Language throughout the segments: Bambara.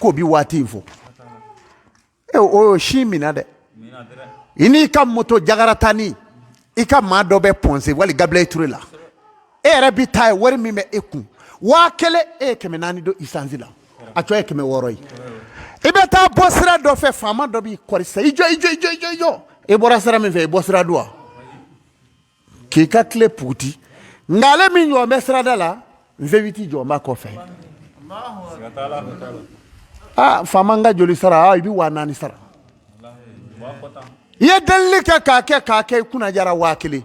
K'o bi waati in fɔ e o si minɛ dɛ. I n'i ka moto jakaratani, i ka maa dɔ bɛ Point G wali Gabriel Touré la, e yɛrɛ bi taa ye, wari min bɛ e kun 1000, e ye 400 don essence la, a tɔ ye 600 ye. I bɛ taa bɔ sira dɔ fɛ, faama dɔ b'i kɔri sisan: i jɔ, i jɔ, i jɔ, i jɔ, i jɔ. I bɔra sira min fɛ, i bɔ sira don wa k'i ka tile puguti. Nka ale min jɔ bɛ sirada la, V8 jɔ b'a kɔfɛ. Aa, faama, n ka joli sara? Aa, i bɛ 4000 sara. I ye delili kɛ k'a kɛ k'a kɛ, i kunna jara 1000.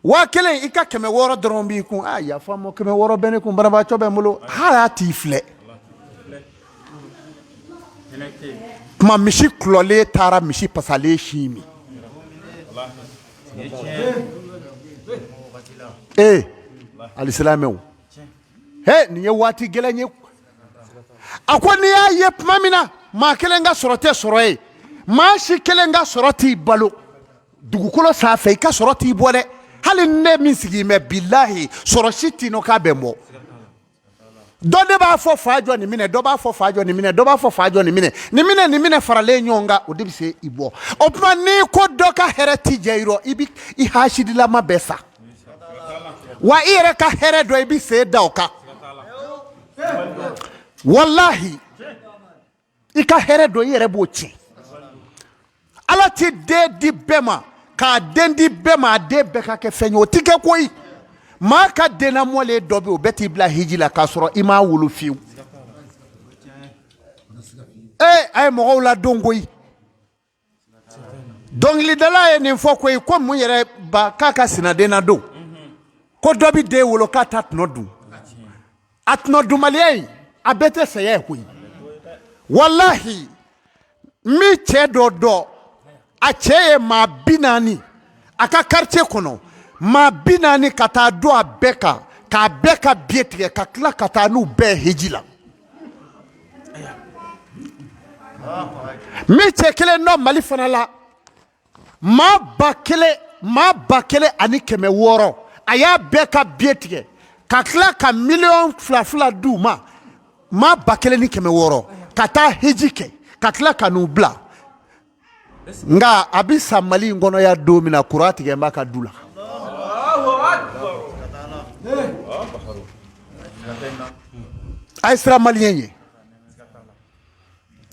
1000, i ka 600 dɔrɔn b'i kun. Aa, yafa ma, 600 bɛ ne kun, banabaatɔ bɛ n bolo. Hali a t'i filɛ tuma misi kulɔlen taara misi pasalen si min. Ee, alisilamɛw, he, nin ye waati gɛlɛn ye. A ko n'i y'a ye tuma min na maa kelen ka sɔrɔ tɛ sɔrɔ ye, maa si kelen ka sɔrɔ t'i balo dugukolo sanfɛ, i ka sɔrɔ t'i bɔ dɛ. Hali ne min sigi mɛ, bilahi, sɔrɔ si t'i nɔ k'a bɛ n bɔ. Dɔ de b'a fɔ fa jɔ nin minɛ, dɔ b'a fɔ fa jɔ nin minɛ, dɔ b'a fɔ fa jɔ nin minɛ, nin minɛ, nin minɛ faralen ɲɔgɔn kan, o de bɛ se i bɔ. O tuma n'i ko dɔ ka hɛrɛ ti jɛ i rɔ, i bɛ i hasidilama bɛɛ sa wa. I yɛrɛ ka hɛrɛ dɔ, i bɛ sen da o kan. Walahi, i ka hɛrɛ dɔ, i yɛrɛ b'o tiɲɛ. Ala ti den di bɛɛ ma k'a den di bɛɛ ma, a den bɛɛ ka kɛ fɛn ye, o ti kɛ koyi. Maa ka den lamɔlen dɔ bɛ yen, o bɛɛ t'i bila hiji la k'a sɔrɔ i m'a wolo fiyewu. Ee, a ye mɔgɔw ladon koyi. Dɔnkilidala ye nin fɔ koyi, ko mun yɛrɛ ba k'a ka sinaden na don ko dɔ bɛ den wolo k'a ta tɔnɔ dun. A tɔnɔ dunbaliya in, a bɛɛ tɛ saya ye koyi. Walahi, n bɛ cɛ dɔ dɔn, a cɛ ye maa 40 a ka quartier kɔnɔ, maa 40, ka taa don a bɛɛ kan k'a bɛɛ ka biye tigɛ ka tila ka taa n'u bɛɛ hiji la. N bɛ cɛ kelen dɔn Mali fana la, maa 1000, maa 1600, a y'a bɛɛ ka biye tigɛ ka tila ka miliyɔn fila fila d'u ma, maa 1600, ka taa hiji kɛ ka tila ka n'u bila. Nka a bɛ sa Mali in kɔnɔ yan don min na, kuran tigɛ b'a ka du la. A ye siran maliyɛn ye,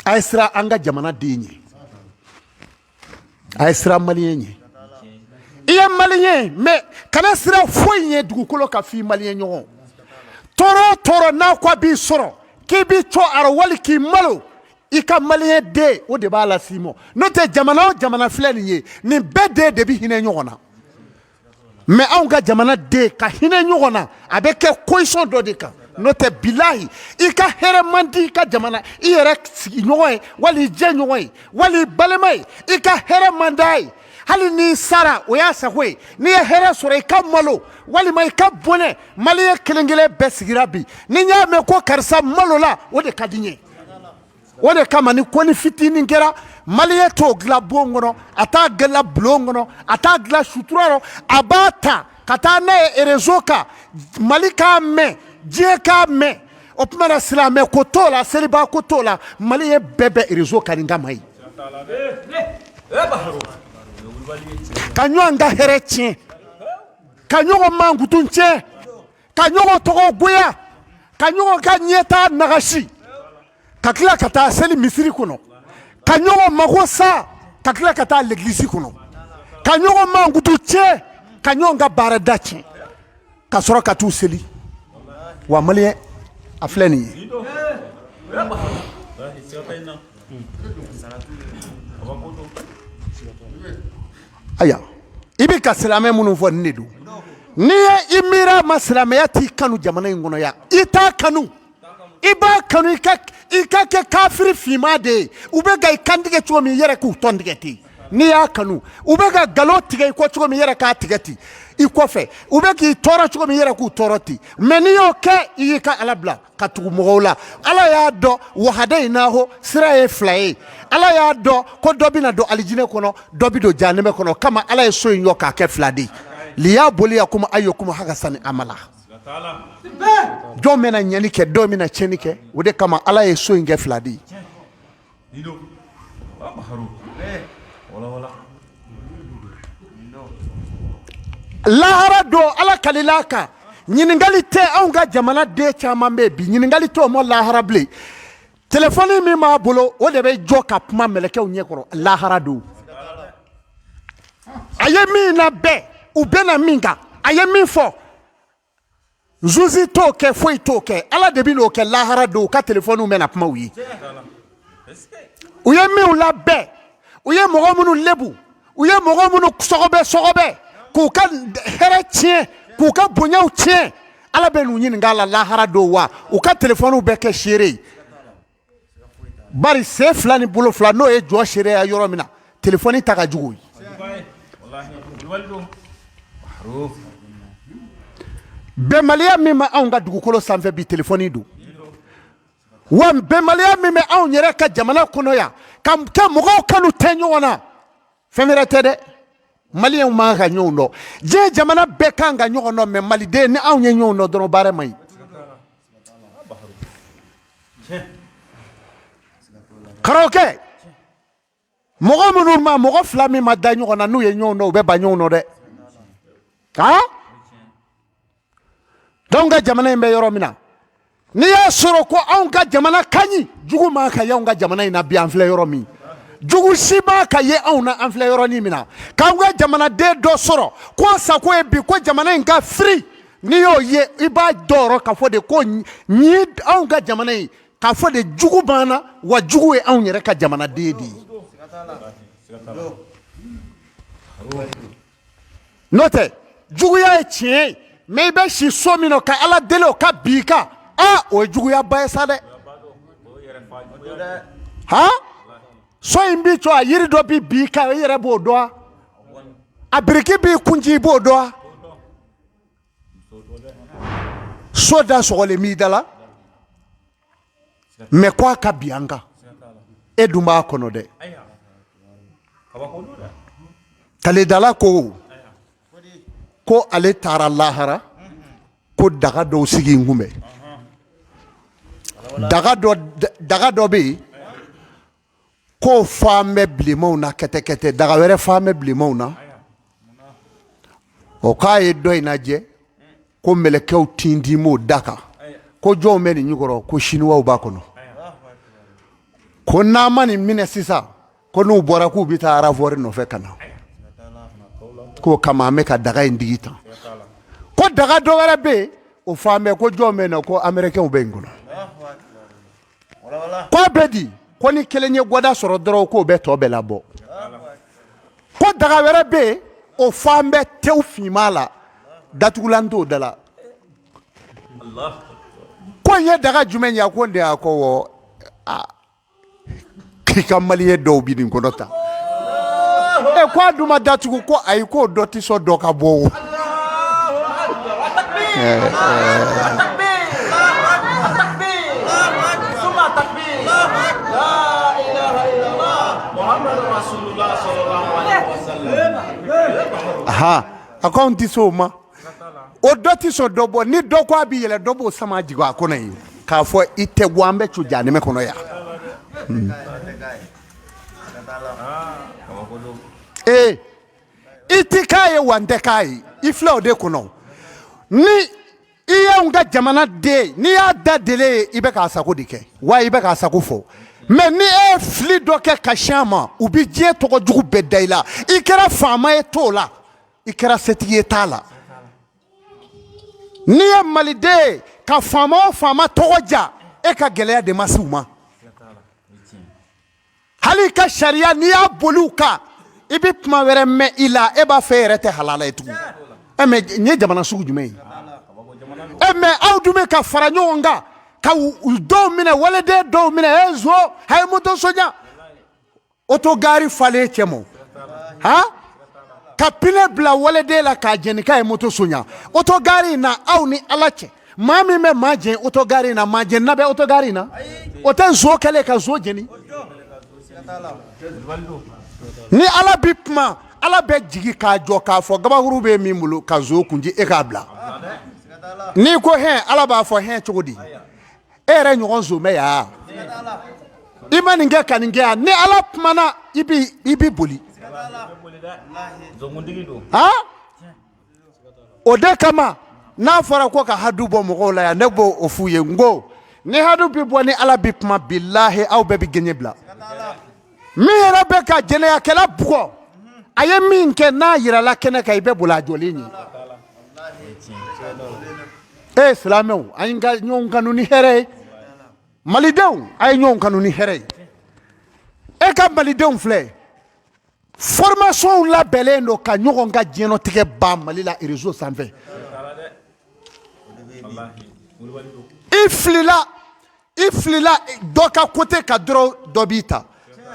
a ye siran an ka jamana den ye, a ye siran maliyɛn ye. I ye maliyɛn ye, mais kana siran foyi ye dugukolo kan f'i maliyɛn ɲɔgɔn. Tɔɔrɔ o tɔɔrɔ n'a ko a b'i sɔrɔ k'i b'i to a rɔ wali k'i malo, i ka maliyɛn den, o de b'a las'i ma. N'o tɛ, jamana o jamana filɛ nin ye, nin bɛɛ den de bɛ hinɛ ɲɔgɔn na. Mais anw ka jamana den ka hinɛ ɲɔgɔn na, a bɛ kɛ condition dɔ de kan. N'o tɛ, bilahi, i ka hɛrɛ man di i ka jamana, i yɛrɛ sigiɲɔgɔn ye, wali i jɛɲɔgɔn ye, wali i balima ye, i ka hɛrɛ man d'a ye. Hali n'i sara, o y'a sago ye. N'i ye hɛrɛ sɔrɔ, i ka malo walima i ka bɔnɛ. Maliyɛn kelen kelen bɛɛ sigira bi, ni n y'a mɛn ko karisa malola, o de ka di n ye. O de kama ni ko ni fitinin kɛra, maliyɛn t'o dilan bon kɔnɔ, a t'a dilan bulon kɔnɔ, a t'a dilan sutura rɔ, a b'a ta ka taa n'a ye réseau kan, Mali k'a mɛn, diɲɛ k'a mɛn. O tuma na, silamɛ ko t'o la, seliba ko t'o la, maliyɛn bɛɛ bɛ réseau kan nin kama ye ka ɲɔgɔn ka hɛrɛ tiɲɛ, ka ɲɔgɔn mankutu tiɲɛ, ka ɲɔgɔn tɔgɔ goya, ka ɲɔgɔn ka ɲɛtaa nagasi, ka tila ka taa seli misiri kɔnɔ, ka ɲɔgɔn mago sa, ka tila ka taa legilisi kɔnɔ, ka ɲɔgɔn mankutu tiɲɛ, ka ɲɔgɔn ka baarada tiɲɛ, ka sɔrɔ ka t'u seli. Wa maliyɛn, a filɛ nin ye. Ayiwa, i bɛ ka silamɛ minnu fɔ, nin de don. N'i ye i miiri a ma, silamɛya t'i kanu jamana in kɔnɔ yan, i t'a kanu. I b'a kanu i ka kɛ kafiri finman de ye. U bɛ ka i kantigɛ cogo min, i yɛrɛ k'u tɔn tigɛ ten. N'i y'a kanu, u bɛ ka nkalon tigɛ i kɔ cogo min, i yɛrɛ k'a tigɛ ten i kɔfɛ. U bɛ k'i tɔɔrɔ cogo min, i yɛrɛ k'u tɔɔrɔ ten. Mais n'i y'o kɛ, i y'i ka Ala bila ka tugu mɔgɔw la. Ala y'a dɔn wahadayinahu, sira ye fila ye. Ala y'a dɔn ko dɔ bɛna don alijinɛ kɔnɔ, dɔ bɛ don jahanɛmɛ kɔnɔ. Kama Ala ye so in jɔ k'a kɛ fila de ye. Liyaboliyakum ayyukum ahsanu amala. Jɔn bɛna ɲɛni kɛ, dɔw bɛna tiɲɛni kɛ. O de kama Ala ye so in kɛ fila de ye. Lahara don, Ala kalila kan, ɲininkali tɛ. Anw ka jamana den caman bɛ yen bi, ɲininkali t'o ma lahara bilen. Telefɔni min b'a bolo, o de bɛ jɔ ka kuma mɛlɛkɛw ɲɛkɔrɔ lahara don. A ye min labɛn, u bɛna min kan, a ye min fɔ, zuzi t'o kɛ, foyi t'o kɛ, Ala de bɛ n'o kɛ lahara don. U ka telefɔniw bɛna kuma u ye. U ye minnu labɛn, u ye mɔgɔ minnu lebu, u ye mɔgɔ minnu sɔgɔbɛ sɔgɔbɛ k'u ka hɛrɛ tiɲɛ, k'u ka bonyaw tiɲɛ, Ala bɛ n'u ɲininka a la lahara don. Wa u ka telefɔniw bɛ kɛ seere ye, bari sen fila ni bolo fila, n'o ye jɔ seereya yɔrɔ min na, telefɔni ta ka jugu ye. Bɛnbaliya min bɛ anw ka dugukolo sanfɛ bi, telefɔni don. Wa bɛnbaliya min bɛ anw yɛrɛ ka jamana kɔnɔ yan, ka kɛ mɔgɔw kanu tɛ ɲɔgɔn na, fɛn wɛrɛ tɛ dɛ. Maliyɛnw man ka ɲɔgɔn dɔn. Diɲɛ jamana bɛɛ kan ka ɲɔgɔn dɔn, mais maliden ni anw ye ɲɔgɔn dɔn dɔrɔn, baara man ɲi. Karamɔgɔkɛ, mɔgɔ minnu ma, mɔgɔ fila min ma da ɲɔgɔn na, n'u ye ɲɔgɔn dɔn, u bɛ ban ɲɔgɔn nɔ dɛ. Han, anw ka jamana in bɛ yɔrɔ min na, n'i y'a sɔrɔ ko anw ka jamana ka ɲi, jugu man ka ye anw ka jamana in na bi. An filɛ yɔrɔ min, jugu si man ka ye anw na. An filɛ yɔrɔnin min na, k'an ka jamanaden dɔ sɔrɔ ko sago ye bi ko jamana in ka firi, n'i y'o ye, i b'a dɔn k'a fɔ de ko nin anw ka jamana in, k'a fɔ de jugu b'an na, wa jugu ye anw yɛrɛ ka jamanaden de ye. N'o tɛ, juguya ye tiɲɛ ye, mais i bɛ si so min na ka Ala deli o ka bin i kan, aa, o ye juguyaba ye sa dɛ. Han, so in b'i jɔ, a yiri dɔ bɛ bin i kan, i yɛrɛ b'o dɔn, a biriki b'i kun ci, i b'o dɔn. So da sɔgɔlen b'i da la, mais ko a ka bin an kan, e dun b'a kɔnɔ dɛ. Kaledala ko ko ale taara lahara, ko daga dɔw sigi n kunbɛn, daga dɔ bɛ yen k'o fan bɛ bilenmanw na kɛtɛkɛtɛ, daga wɛrɛ fan bɛ bilenmanw na. O k'a ye dɔ in lajɛ ko mɛlɛkɛw tintin b'o da kan, ko jɔnw bɛ nin jukɔrɔ, ko siniwaw b'a kɔnɔ, ko n'an ma nin minɛ sisan, ko n'u bɔra k'u bɛ taa renfort nɔfɛ ka na, k'o kama an bɛ ka daga in digi tan. Ko daga dɔ wɛrɛ bɛ yen, o fan bɛ ko jɔn bɛ yen nɔ, ko amɛrikɛnw bɛ yen kɔnɔ. K'a bɛ di, ko ni kelen ye gwada sɔrɔ dɔrɔn, k'o bɛ tɔ bɛɛ labɔ. Ko daga wɛrɛ bɛ yen, o fan bɛ tew finman la, datugulan t'o da la. Ko n ye daga jumɛn ye? A ko n de, a ko wɔ, k'i ka maliyɛn dɔw bi nin kɔnɔ tan. E ko a dun ma datugu? Ko ayi, k'o dɔ tɛ sɔn dɔ ka bɔ o. A ko anw tɛ se o ma, o dɔ tɛ sɔn dɔ bɔ. Ni dɔ ko a bɛ yɛlɛ, dɔ b'o sama jigin a kɔnɔ yen k'a fɔ i tɛ bɔ, an bɛ co jahanɛmɛ kɔnɔ yan. Ee, i ti k'a ye wa n tɛ k'a ye, i filɛ o de kɔnɔ. Ni i y'anw ka jamana den, n'i y'a da dele ye, i bɛ k'a sago de kɛ wa i bɛ k'a sago fɔ. Mais ni e ye fili dɔ kɛ ka sin a ma, u bɛ diɲɛ tɔgɔ jugu bɛɛ da i la. I kɛra faama ye t'o la, i kɛra setigi ye t'a la. N'i ye maliden ye ka faama o faama tɔgɔ ja, e ka gɛlɛya de ma se u ma. Hali i ka sariya, n'i y'a boli u kan, i bɛ kuma wɛrɛ mɛn i la, e b'a fɛ e yɛrɛ tɛ halala ye tugun. E mais nin ye jamana sugu jumɛn ye? E mais aw dun bɛ ka fara ɲɔgɔn kan ka dɔw minɛ, waleden dɔw minɛ, e zo a ye moto sonya, otogari falen cɛ mɔ, han, ka pneu bila waleden la k'a jɛni k'a ye moto sonya otogari in na. Aw ni Ala cɛ, maa min bɛ maa jɛn otogari in na, maa jɛnina bɛ otogari in na, o tɛ nson kɛlen ka nson jeni? Ni Ala bi kuma, Ala bɛ jigin k'a jɔ k'a fɔ gabakuru bɛ min bolo ka nson kunji, e k'a bila. N'i ko hɛn, Ala b'a fɔ hɛn cogo di? E yɛrɛ ɲɔgɔn zon bɛ yan. I ma nin kɛ ka nin kɛ yan. Ni Ala kumana, i b'i boli. Han? O de kama n'a fɔra ko ka hadu bɔ mɔgɔw la yan, ne b'o o f'u ye, n ko ni hadu bi bɔ, ni Ala bi kuma, bilahi aw bɛɛ bi gɛɲɛ bila. Min yɛrɛ bɛ ka jɛnɛyakɛla bugɔ, a ye min kɛ n'a yirala kɛnɛ kan, i bɛ boli a jɔlen ye. E silamɛw, an ye ka ɲɔgɔn kanu ni hɛrɛ ye. Malidenw, a ye ɲɔgɔn kanu ni hɛrɛ ye. E ka malidenw filɛ, formation labɛnlen don ka ɲɔgɔn ka diɲɛnatigɛ ban Mali la réseau sanfɛ. I filila, i filila dɔ ka côté kan dɔrɔn, dɔ b'i ta.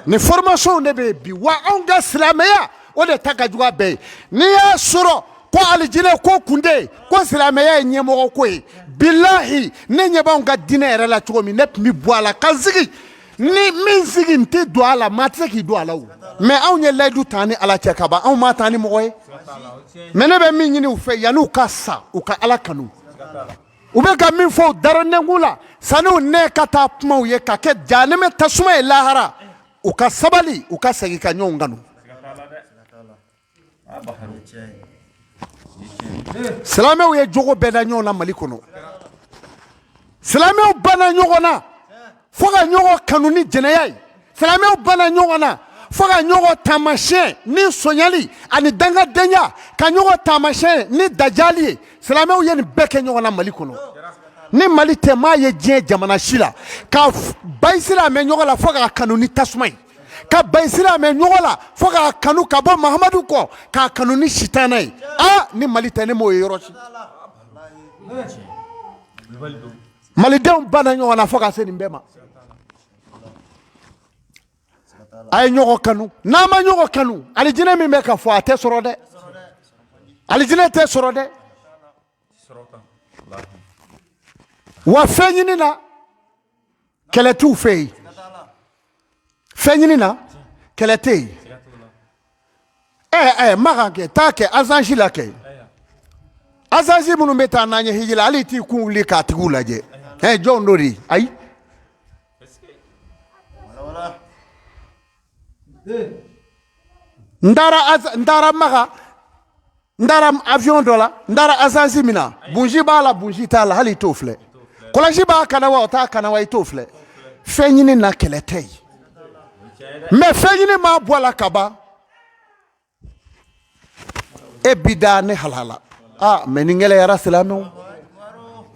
Nin formation de bɛ yen bi. Wa anw ka silamɛya, o de ta ka jugu a bɛɛ ye. N'i y'a sɔrɔ ko alijinɛ ko kun tɛ yen, ko silamɛya ye ɲɛmɔgɔ ko ye, bilahi ne ɲɛ b'anw ka diinɛ yɛrɛ la cogo min, ne tun bɛ bɔ a la ka n sigi ni min sigi, n tɛ don a la, maa tɛ se k'i don a la o. Mais anw ye layidu ta ni Ala cɛ ka ban, anw m'a ta ni mɔgɔ ye. Mais ne bɛ min ɲini u fɛ, yanni u ka sa, u ka Ala kanu. U bɛ ka min fɔ u dara nɛnkun la, sanni u nɛ ka taa kumaw ye ka kɛ jahanɛmɛ tasuma ye lahara, u ka sabali, u ka segin ka ɲɔgɔn kanu. Silamɛw ye jogo bɛɛ da ɲɔgɔn na Mali kɔnɔ. Silamɛw banna ɲɔgɔn na fo ka ɲɔgɔn kanu ni jɛnɛya ye. Silamɛw banna ɲɔgɔn na fo ka ɲɔgɔn taamasiyɛn ni sonyali ani dangadenya, ka ɲɔgɔn taamasiyɛn ni dajali ye. Silamɛw ye nin bɛɛ kɛ ɲɔgɔn na Mali kɔnɔ. Ni Mali tɛ, m'a ye diɲɛ jamana si la ka ban silamɛ ɲɔgɔn la fo k'a kanu ni tasuma ye, ka ban silamɛ ɲɔgɔn la fo k'a kanu ka bɔ Mahamadu kɔ, k'a kanu ni sitana ye. Aa, ni Mali tɛ, ne m'o ye yɔrɔ si. Malidenw banna ɲɔgɔn na fo ka se nin bɛɛ ma. A ye ɲɔgɔn kanu. N'a ma ɲɔgɔn kanu, alijinɛ min bɛ ka fɔ, a tɛ sɔrɔ dɛ. Alijinɛ tɛ sɔrɔ dɛ. Wa fɛn ɲini na, kɛlɛ t'u fɛ yen. Fɛn ɲini na, kɛlɛ tɛ yen. Ɛ ɛ Makan kɛ, taa kɛ agence la kɛ. Agence minnu bɛ taa n'an ye hiji la, hali i t'i kun wuli k'a tigiw lajɛ. Ɛ jɔn don de? Ayi. N taara Maka, n taara avion dɔ la, n taara agence min na, bunsi b'a la, bunsi t'a la, hali i t'o filɛ. Kɔlɔsi b'a kan na wa, o t'a kan na wa, i t'o filɛ. Fɛn ɲini na, kɛlɛ tɛ yen. Mais fɛn ɲini maa bɔ a la ka ban, e bi da ne halala. Aa, mais nin gɛlɛyara silamɛw,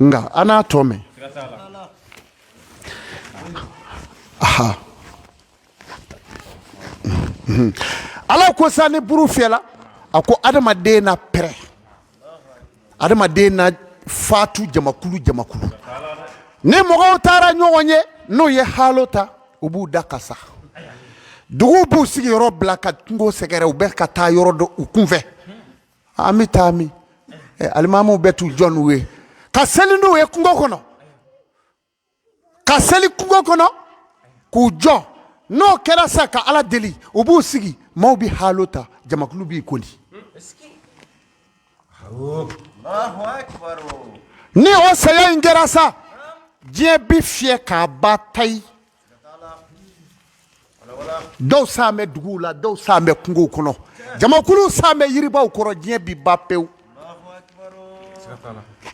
nka an n'a tɔ mɛn. Aha, Ala ko sa ni buru fiyɛla, a ko adamaden na pɛrɛ, adamaden na fatu jamakulu jamakulu. Ni mɔgɔw taara ɲɔgɔn ye, n'u ye halo ta, u b'u da ka sa. Duguw b'u sigiyɔrɔ bila ka kungo sɛgɛrɛ, u bɛ ka taa yɔrɔ dɔ u kunfɛ. An bɛ taa min? Alimamuw bɛ t'u jɔ n'u ye ka seli n'u ye kungo kɔnɔ, ka seli kungo kɔnɔ k'u jɔ. N'o kɛra sa, ka Ala deli, u b'u sigi, maaw bɛ halo ta, jamakulu b'i koli. Ni o saya in kɛra sa, diɲɛ bi fiyɛ k'a ba tayi. Dɔw san bɛ duguw la, dɔw san bɛ kungow kɔnɔ, jamakulu san bɛ yiribaw kɔrɔ, diɲɛ bi ba pewu.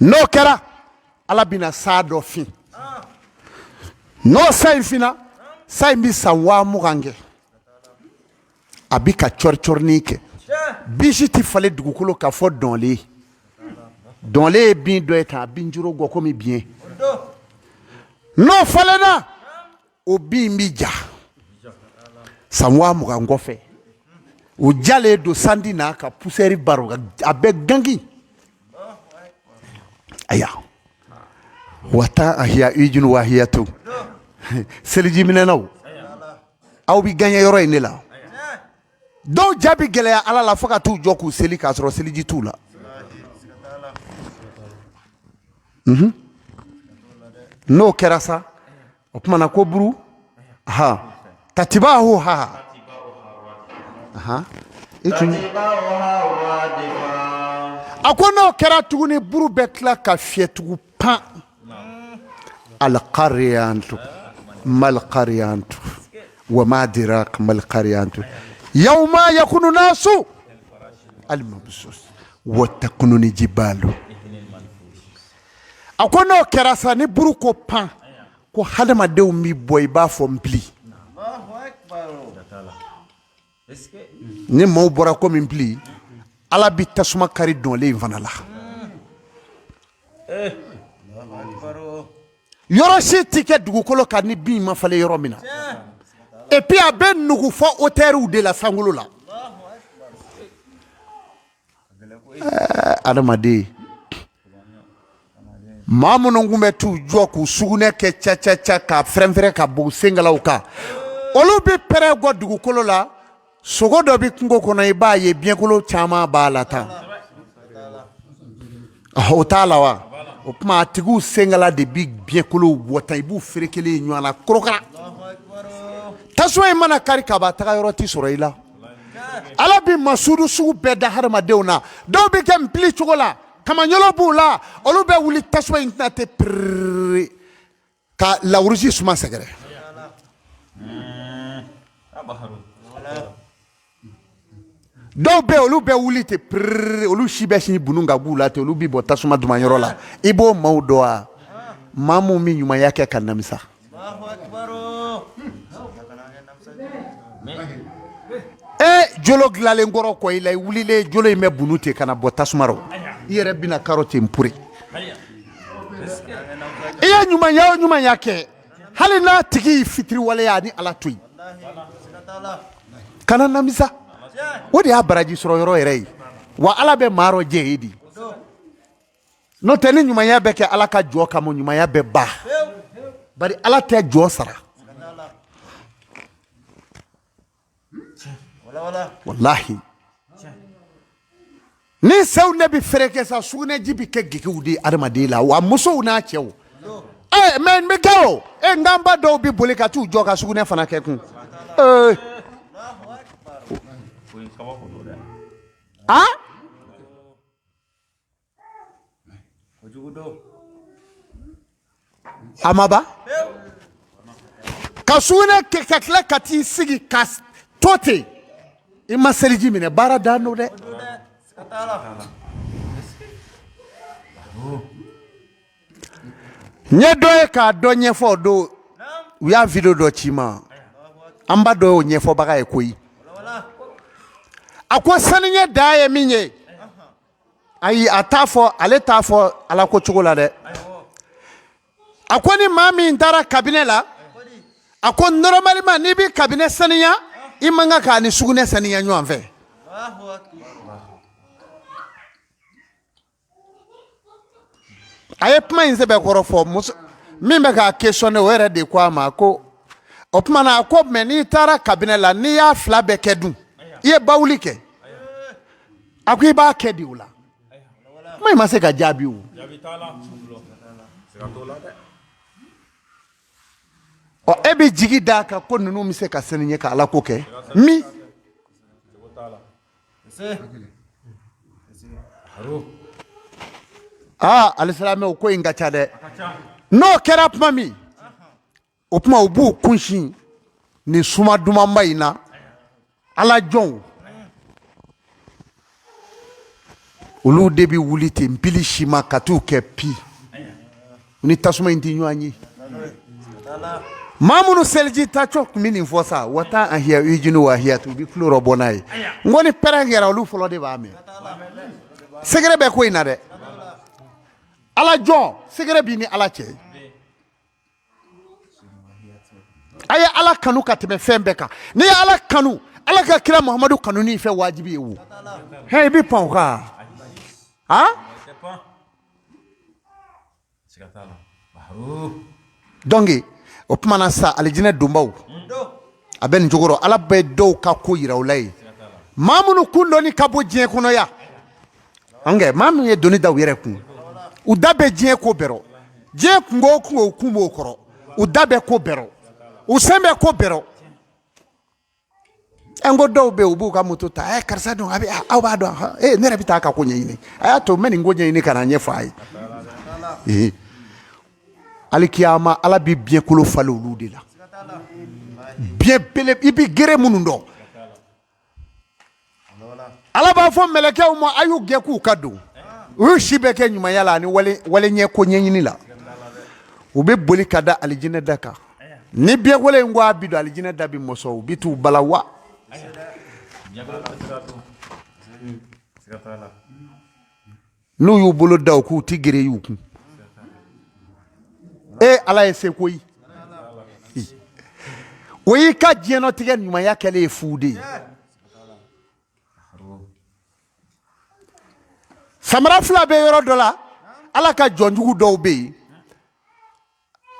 N'o kɛra, Ala bɛna sa dɔ fin. N'o sa in finna, sa in bɛ san 20,000 kɛ, a bɛ ka cɔri cɔrini kɛ. Bisi tɛ falen dugukolo ka fɔ dɔnlen. Dɔnlen ye bin dɔ ye tan, a bin juru gɔ komi biɲɛ. N'o falenna, o bin bɛ ja san 20,000 kɔfɛ. O jalen don sanji n'a ka poussière baro, a bɛ gangi. Aya wata ahiya ijun wahiyatu seliji minɛnaw, aw bɛ gaɲɛ yɔrɔ in de la. Dɔw jaabi gɛlɛya Ala la fo ka t'u jɔ k'u seli k'a sɔrɔ seliji t'u la. N'o kɛra sa, o tuma na ko buru ha tatibahu ha ha i tun A ko n'o kɛra tuguni, buru bɛ tila ka fiyɛ tugun pan. Alqariyantu malqariyantu wa ma adraka malqariyantu yawma yakunu nasu almabsus wa takunu jibalu. A ko n'o kɛra sa, ni buru ko pan, ko hadamadenw bɛ bɔ i b'a fɔ npili. Ni maaw bɔra komi npili, Ala bɛ tasuma kari dɔnlen in fana la. Yɔrɔ si tɛ kɛ dugukolo kan ni bin ma falen yɔrɔ min na. Et puis a bɛ nugu fɔ hauteurw de la, sankolo la. Adamaden, maa minnu tun bɛ t'u jɔ k'u sugunɛ kɛ ca ca ca k'a fɛrɛnfɛrɛn ka bɔ u senkalaw kan, olu bɛ pɛrɛn bɔ dugukolo la. Sogo dɔ bɛ kungo kɔnɔ, i b'a ye biɲɛkolo caman b'a la tan, o t'a la wa? O tuma a tigiw senkala de bɛ biɲɛkolow bɔ tan, i b'u ferekelen ɲɔgɔn na korokara. Tasuma in mana kari ka ban, taga yɔrɔ tɛ sɔrɔ i la. Ala bɛ masudu sugu bɛɛ da hadamadenw na. Dɔw bɛ kɛ npili cogo la, kamaɲɔlɔ b'u la, olu bɛ wuli tasuma in tɛna tɛ piriri ka lawurusi suma sɛgɛrɛ. Dɔw bɛ, olu bɛ wuli ten piriri, olu si bɛ sin bunu ka b'u la ten, olu bɛ bɔ tasuma duman yɔrɔ la. I b'o maaw dɔn wa? Maa mun bɛ ɲumanya kɛ ka namisa. E jolo dilanlen kɔrɔ kɔ i la, i wulilen jolo in bɛ bunu ten ka na bɔ tasuma rɔ, i yɛrɛ bɛna karo ten pure. I ye ɲumanya o ɲumanya kɛ, hali n'a tigi y'i fitiriwaleya, ni Ala to yen, kana namisa. O de y'a baraji sɔrɔ yɔrɔ yɛrɛ ye. Wa Ala bɛ maa rɔ jɛ ye di. N'o tɛ, ni ɲumanya bɛ kɛ Ala ka jɔ kama, ɲumanya bɛ ban, bari Ala tɛ jɔ sara. Walahi, ni sɛw ne bɛ fɛrɛ kɛ sa, sugunɛji bɛ kɛ gegew de ye adamaden la, wa musow n'a cɛw. Ɛ mɛ n bɛ kɛ o e nkanba dɔw bɛ boli ka t'u jɔ ka sugunɛ fana kɛ kun. Ee a a ma ban ka sugunɛ kɛ ka tila ka t'i sigi ka to ten, i ma seliji minɛ, baara dan don dɛ. N ye dɔ ye k'a dɔ ɲɛfɔ o don, u y'a video dɔ ci n ma. An ba dɔ y'o ɲɛfɔbaga ye koyi. A ko saniya dan ye min ye, ayi, a t'a fɔ, ale t'a fɔ ala ko cogo la dɛ. A ko ni maa min taara kabinɛ la, a ko normalement n'i bɛ kabinɛ saniya, i man kan k'a ni sugunɛ saniya ɲɔgɔn fɛ. A ye kuma in sɛbɛkɔrɔ fɔ. Muso min bɛ k'a questionner, o yɛrɛ de ko a ma ko o tuma na, a ko mɛ n'i taara kabinɛ la, n'i y'a fila bɛɛ kɛ dun, i ye bawuli kɛ? A ko i b'a kɛ di o la? Kuma in ma se ka jaabi o. Ɔ, e bɛ jigi d'a kan ko ninnu bɛ se ka sani ɲɛ ka ala ko kɛ min. Aa, alisilamɛw, ko in ka ca dɛ. N'o kɛra tuma min, o tuma u b'u kunsin nin suma dumanba in na. Ala jɔnw, olu de bɛ wuli ten npili si ma ka t'u kɛ pi ni tasuma in tɛ ɲɔgɔn ye. Maa minnu seliji tacɔ tun bɛ nin fɔ sa, wa taa ahiya ujinu wa ahiya, u bɛ tulo rɔ bɔ n'a ye. N ko ni pɛrɛn kɛra, olu fɔlɔ de b'a mɛn. Secret bɛ ko in na dɛ. Ala jɔn, secret b'i ni Ala cɛ. A ye Ala kanu ka tɛmɛ fɛn bɛɛ kan. N'i ye Ala kanu, Ala ka kira Muhamadu kanu n'i fɛ wajibi ye wo. Hɛn, i bɛ pan o kan han. Donc o tuma na sa, alijinɛ donbaw a bɛ nin cogo rɔ. Ala bɛ dɔw ka ko yira u la yen, maa minnu kun dɔnni ka bɔ diɲɛ kɔnɔ yan. An maa min ye doni da u yɛrɛ kun, u da bɛ diɲɛ ko bɛɛ rɔ. Diɲɛ kunko o kunko, u kun b'o kɔrɔ. U da bɛ ko bɛɛ rɔ, u sen bɛ ko bɛɛ rɔ. N ko dɔw bɛ yen, u b'u ka moto ta, ɛ karisa dun, a bɛ aw b'a dɔn, e ne yɛrɛ bɛ taa ka ko ɲɛɲini, a y'a to n bɛ nin ko ɲɛɲini ka na ɲɛfɔ a ye. Alikiyama ala bɛ biɲɛkolo falen olu de la, biɲɛ bele i bɛ gere minnu dɔn. Ala b'a fɔ mɛlɛkɛw ma, a y'u gɛn k'u ka don. U y'u si bɛɛ kɛ ɲumanya la ani wale ɲɛ ko ɲɛɲini la. U bɛ boli ka da alijinɛ da kan. Ni biɲɛkolo in ko a bi don alijinɛ da bi mɔsɔn, u bi t'u bala wa. N'u y'u bolo da u k'u ti gere y'u kun. E ala ye seko ye, o y'i ka diɲɛnatigɛ ɲumanya kɛlen ye fu de ye. Samara fila bɛ yɔrɔ dɔ la, ala ka jɔnjugu dɔw bɛ yen,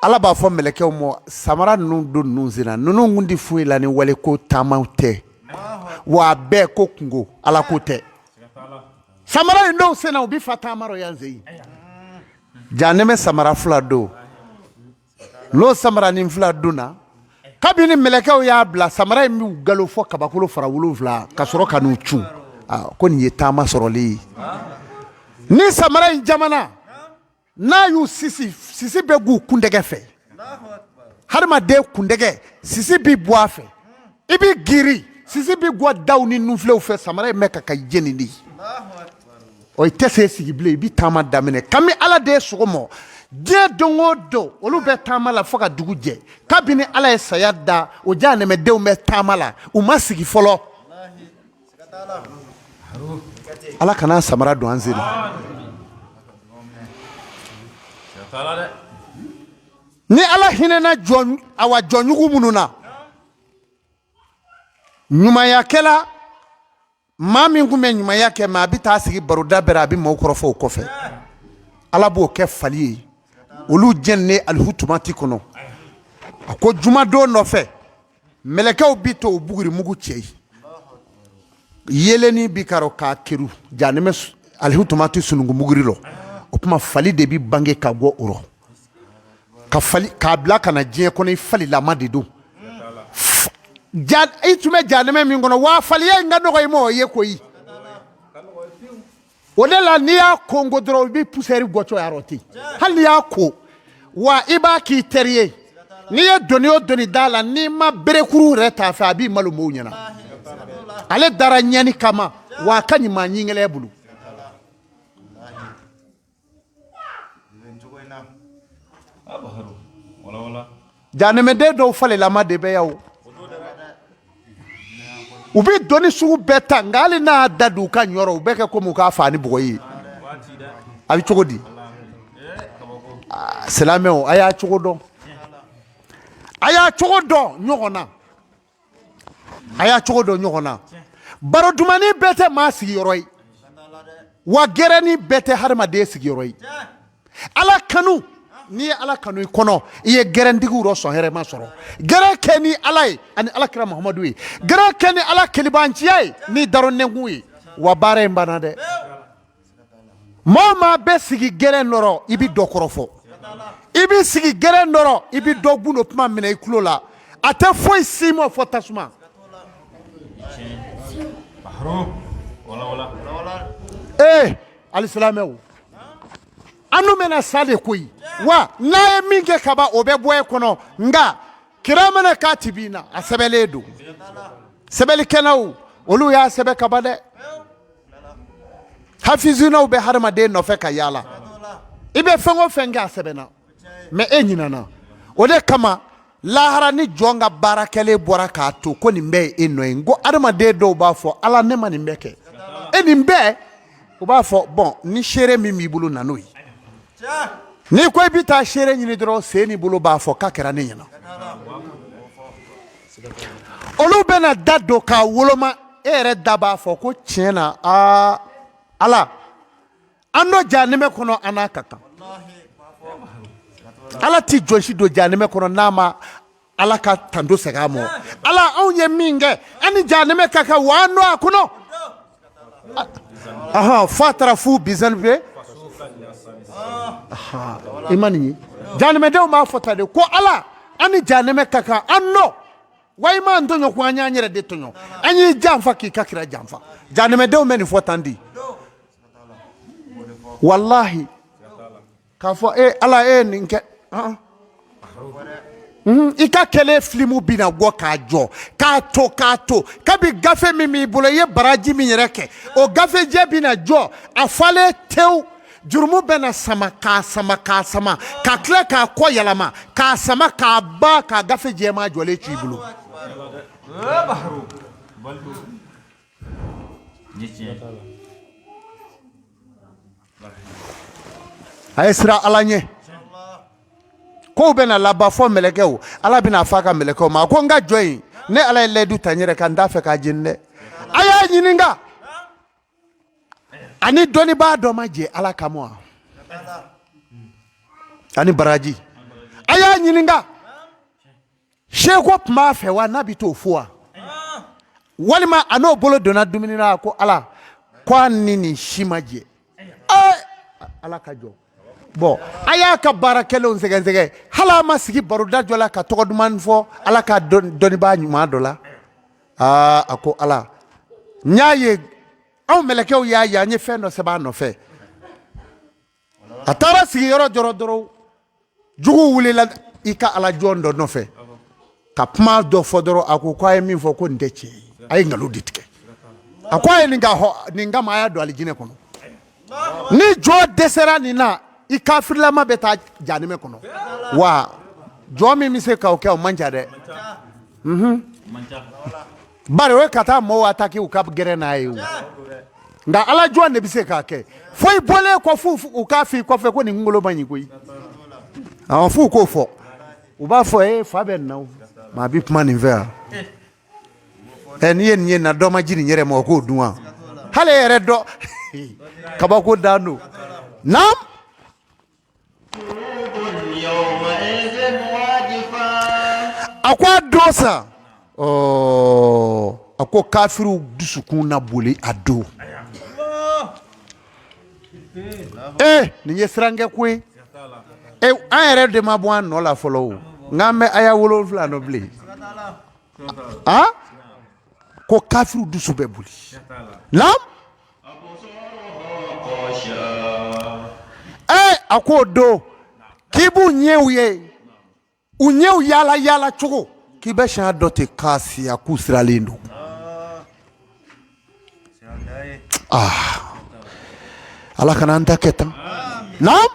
ala b'a fɔ mɛlɛkɛw ma, samara ninnu don ninnu senna, ninnu kun tɛ foyi la ni wale ko taamaw tɛ, wa a bɛɛ ko kunko ala ko tɛ. Samara in dɔw senna, u bɛ fa taama rɔ yan sen janɛmɛ samara fila don. N'o samaranin fila donna, kabini mɛlɛkɛw y'a bila, samara in b'u galo fɔ kabakolo fara 7 ka sɔrɔ ka n'u cun. Ko nin ye taama sɔrɔlen ye. Ni samara in jamana n'a y'u sisi, sisi bɛ k'u kundɛgɛ fɛ, hadamaden kundɛgɛ sisi bɛ bɔ a fɛ, i bɛ giri, sisi bɛ bɔ daw ni nunfilew fɛ, samara in bɛ ka jeni de. Ɔ i tɛ se sigi bilen, i bɛ taama daminɛ. Kami ala de ye sogo mɔ diɲɛ don o don, olu bɛ taama la fo ka dugu jɛ. Kabini ala ye saya da, o jahanɛmɛdenw bɛ taama la, u ma sigi fɔlɔ. Ala kana samara don an sen na. Ni ala hinɛna jɔn, awa jɔnjugu minnu na, ɲumanyakɛla maa min tun bɛ ɲumanya kɛ, mais a bɛ taa sigi baroda bɛɛ a bɛ maaw kɔrɔfɔ o kɔfɛ, ala b'o kɛ fali ye, olu jɛninen alihutumati kɔnɔ. A ko jumadon nɔfɛ, mɛlɛkɛw bi to buguri mugu cɛ ye, yeelenin bi karɔ k'a keru janɛmɛ alihutumati sununkun buguri rɔ. O tuma fali de bi bange ka bɔ o rɔ, ka fali k'a bila ka na diɲɛ kɔnɔ. I falilama de don, i tun bɛ janɛmɛ min kɔnɔ, wa faliya in ka nɔgɔ i ma, o ye koyi. O de la n'i y'a konko dɔrɔn, i bɛ poussière bɔtɔ y'a rɔ ten. Hali n'i y'a ko wa, i b'a k'i teri ye. N'i ye doni o doni d'a la, n'i ma berekuru yɛrɛ t'a fɛ, a b'i malo mɔgɔw ɲɛna. Ale dara ɲɛni kama, wa a ka ɲi maa ɲingɛlɛ bolo. Janɛmɛden dɔw falilama de bɛ yan o, u bɛ doni sugu bɛɛ ta, nka hali n'a da don u ka ɲɔ, u bɛ kɛ komi u k'a faa ni bɔgɔ ye. A bɛ cogo di? Silamɛw, a y'a cogo dɔn, a y'a cogo dɔn ɲɔgɔn na, a y'a cogo dɔn ɲɔgɔn na. Baro dumannin bɛɛ tɛ maa sigiyɔrɔ ye, wa gɛrɛni bɛɛ tɛ hadamaden sigiyɔrɔ ye. Ala kanu, n'i ye ala kanu i kɔnɔ, i ye gɛrɛntigiw rɔ sɔn hɛrɛma sɔrɔ. Gɛrɛn kɛ ni ala ye ani ala kira Muhamadu ye, gɛrɛn kɛ ni ala kelibanciya ye ni daronɛnkun ye, wa baara in banna dɛ. Maa o maa bɛ sigi gɛrɛn nɔrɔ, i bɛ dɔ kɔrɔfɔ. I bɛ sigi gɛrɛn nɔrɔ, i bɛ dɔ gundo kuma minɛ i tulo la, a tɛ foyi s'i ma fɔ tasuma. Ee alisilamɛw, an dun bɛna sa de koyi, wa n'a ye min kɛ kaban, o bɛ bɔ e kɔnɔ. Nka kira mana k'a tibi na, a sɛbɛnlen don, sɛbɛnnikɛlaw olu y'a sɛbɛn kaban dɛ. Hafizunaw bɛ hadamaden nɔfɛ ka yaala, i bɛ fɛn o fɛn kɛ, a sɛbɛnna, mais e ɲinana. O de kama lahara, ni jɔn ka baara kɛlen bɔra k'a to ko nin bɛɛ ye e nɔ ye, n ko adamaden dɔw b'a fɔ, ala, ne ma nin bɛɛ kɛ, e nin bɛɛ. U b'a fɔ, bon, ni seere min b'i bolo, na n'o ye. N'i ko i bɛ taa seere ɲini dɔrɔn, sen ni bolo b'a fɔ k'a kɛra ne ɲɛna. Olu bɛna da don k'a woloma, e yɛrɛ da b'a fɔ ko tiɲɛ na, aa ala, an dɔ jahanɛmɛ kɔnɔ, an n'a ka kan. Ala tɛ jɔn si don jahanɛmɛ kɔnɔ n'a ma ala ka tando segin a ma. Ala, anw ye min kɛ, an ni jahanɛmɛ ka kan, wa an don a kɔnɔ. Ahan, f'a taara fu bizanfe i ma nin ye. Jahanɛmɛdenw b'a fɔ ta de ko ala, an ni jahanɛmɛ ka kan, an nɔ. Wa i m'an tɔɲɔ ko an y'an yɛrɛ de tɔɲɔ, an y'i janfa k'i ka kira janfa. Janɛmɛdenw bɛ nin fɔ tan di, walahi, k'a fɔ e Ala e ye nin kɛ. I ka kɛlɛ filimu bɛna bɔ k'a jɔ k'a to k'a to kabi gafe min b'i bolo, i ye baraji min yɛrɛ kɛ, o gafejɛ bɛna jɔ, a falen tewu. Jurumu bɛna sama k'a sama k'a sama ka tila k'a kɔ yɛlɛma k'a sama k'a ba k'a gafe jɛman jɔlen to i bolo. A ye siran Ala ɲɛ. Kow bɛna laban fɔ mɛlɛkɛw, Ala bɛna fɔ a ka mɛlɛkɛw ma ko n ka jɔn in, ne Ala ye layidu ta n yɛrɛ kan, n t'a fɛ k'a jeni dɛ. A y'a ɲininka, ani dɔnnibaa dɔ ma jɛ Ala kama wa? Ani baraji. A y'a ɲininka, seko tun b'a fɛ wa n'a bɛ t'o fo wa? Walima a n'o bolo donna dumuni na ko Ala ko a ni nin si ma jɛ. Ala ka jɔ bɔn, a y'a ka baara kɛlenw sɛgɛsɛgɛ, hali a ma sigi baroda dɔ la ka tɔgɔ duman fɔ Ala ka dɔnnibaa ɲuman dɔ la. Aa, a ko Ala, n y'a ye, anw mɛlɛkɛw y'a ye, an ye fɛn dɔ sɛbɛn a nɔfɛ. A taara sigi yɔrɔ dɔrɔn dɔrɔn, juguw wulila i ka Ala jɔn dɔ nɔfɛ ka kuma dɔ fɔ dɔrɔn. A ko a ye min fɔ ko nin tɛ tiɲɛ ye, a ye nkalon de tigɛ. A ko a ye nin ka nin kama, a y'a don alijinɛ kɔnɔ. Ni jɔn dɛsɛra nin na, i kafirilama bɛ taa janimɛ kɔnɔ. Wa jɔn min bɛ se k'o kɛ, o man ca dɛ. Bari o ye ka taa mɔgɔw ataki u ka gɛrɛn n'a ye o. Nka Ala jɔn de bɛ se k'a kɛ, fo i bɔlen kɔ f'u u k'a f'i kɔfɛ ko nin kunkolo man ɲi koyi. Awɔ, f'u k'o fɔ. U b'a fɔ e fa bɛ nin na o, maa bɛ kuma nin fɛ yan. Ɛ, n'i ye nin ye na, dɔ ma ji nin yɛrɛ ma, o k'o dun wa? Hali e yɛrɛ dɔ kabako dan don. Naam. A ko a don sa, ɔ, a ko kafiriw dusukun na boli a don. Ee, nin ye sirankɛ ko ye. E, an yɛrɛ de ma bɔ an nɔ la fɔlɔ o, nka an bɛ aya 7 nɔ bilen. A ko kafiriw dusu bɛ boli. Naam. Ee, a k'o don k'i b'u ɲɛw ye, u ɲɛw yaala yaala cogo k'i bɛ siɲɛ dɔ ten k'a siya k'u siralen don. Ah, Ala kana an ta kɛ tan. Naam.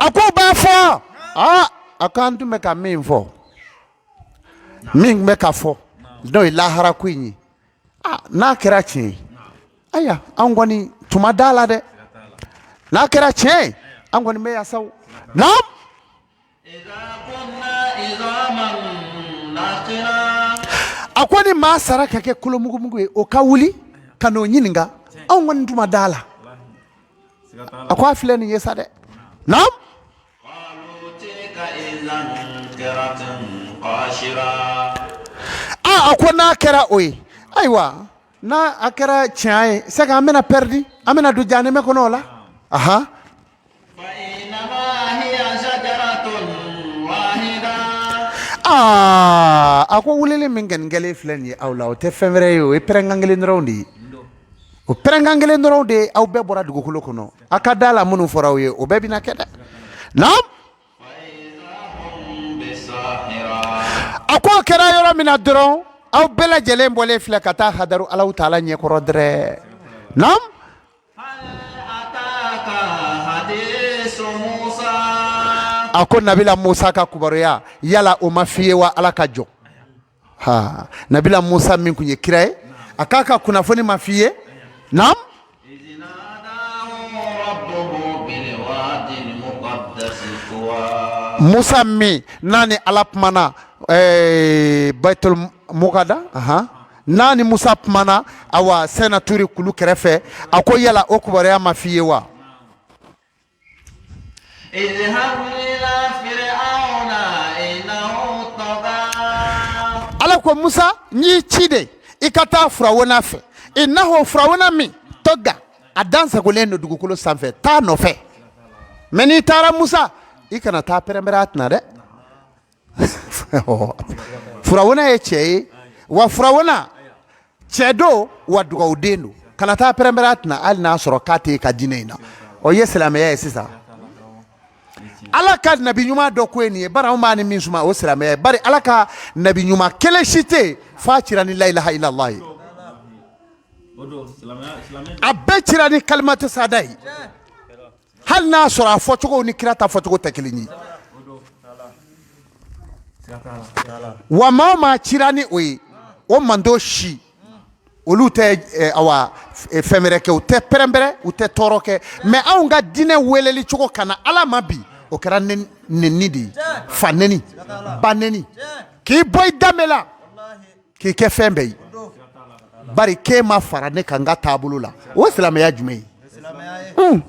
A ko b'a fɔ, aa, a ko an tun bɛ ka min fɔ, min tun bɛ ka fɔ, n'o ye lahara ko in ye, aa, n'a kɛra tiɲɛ ye, ayiwa, an kɔni tun ma da la dɛ. N'a kɛra tiɲɛ ye, an kɔni bɛ yan sa. Naam. A ko ni maa sara ka kɛ kolomugumugu ye, o ka wuli ka n'o ɲininka, anw kɔni tun ma da la. A ko a filɛ nin ye sa dɛ. Naam. A ko n'a kɛra o ye, ayiwa, n'a a kɛra tiɲɛ ye, c'est que an bɛna pɛridi, an bɛna don jahanɛmɛ kɔnɔ o la. Ahan. Aa, a ko wulili min kɔni kɛlen filɛ nin ye aw la, o tɛ fɛn wɛrɛ ye, o ye pɛrɛnkan kelen dɔrɔn de ye. O pɛrɛnkan kelen dɔrɔn de ye, aw bɛɛ bɔra dugukolo kɔnɔ. A ka da la, minnu fɔra aw ye, o bɛɛ bɛna kɛ dɛ. Naam. A ko o kɛra yɔrɔ min na dɔrɔn, aw bɛɛ lajɛlen bɔlen filɛ ka taa hadaru Alahu taala ɲɛkɔrɔ dɛrɛ. Naam. A ko nabila Musa ka kibaruya, yala o ma f'i ye wa? Ala ka jɔ ha, nabila Musa min tun ye kira ye, a k'a ka kunnafoni ma f'i ye? Naam. Musa min n'a ni Ala kumana Baitul Mukada, n'a ni Musa kumana, awa, Sɛna Turi kulu kɛrɛfɛ, a ko yala o kibaruya ma f'i ye wa? Ala ko Musa, n y'i ci de i ka taa Firawuna fɛ. Innahu, Firawuna min, tɔga, a dansagolen don dugukolo sanfɛ, taa nɔfɛ. Mais n'i taara Musa, i kana taa pɛrɛnpɛrɛn a kunna dɛ. Furawuna ye cɛ ye wa, furawuna cɛ don wa, dugawuden don. Kana taa pɛrɛnpɛrɛn a kunna, hali n'a sɔrɔ k'a tɛ ka diinɛ in na. O ye silamɛya ye sisan. Ala ka nabi ɲuman dɔ ko ye nin ye, bari anw b'a ni min suma, o silamɛya ye. Bari Ala ka nabi ɲuman kelen si tɛ yen f'a cira ni la ilaha illallah ye. A bɛɛ cira ni kalimatu sada ye, hali n'a sɔrɔ a fɔcogo ni kira ta fɔcogo tɛ kelen ye. Wa maa o maa cira ni o ye, o mando si olu tɛ awa fɛn wɛrɛ kɛ, u tɛ pɛrɛnpɛrɛn, u tɛ tɔɔrɔ kɛ. Mais anw ka diinɛ weleli cogo ka na Ala ma bi, o kɛra nɛni de ye, fa nɛni, ba nɛni, k'i bɔ i danbe la, k'i kɛ fɛn bɛɛ ye, bari k'e ma fara ne kan n ka taabolo la. O silamɛya jumɛn ye?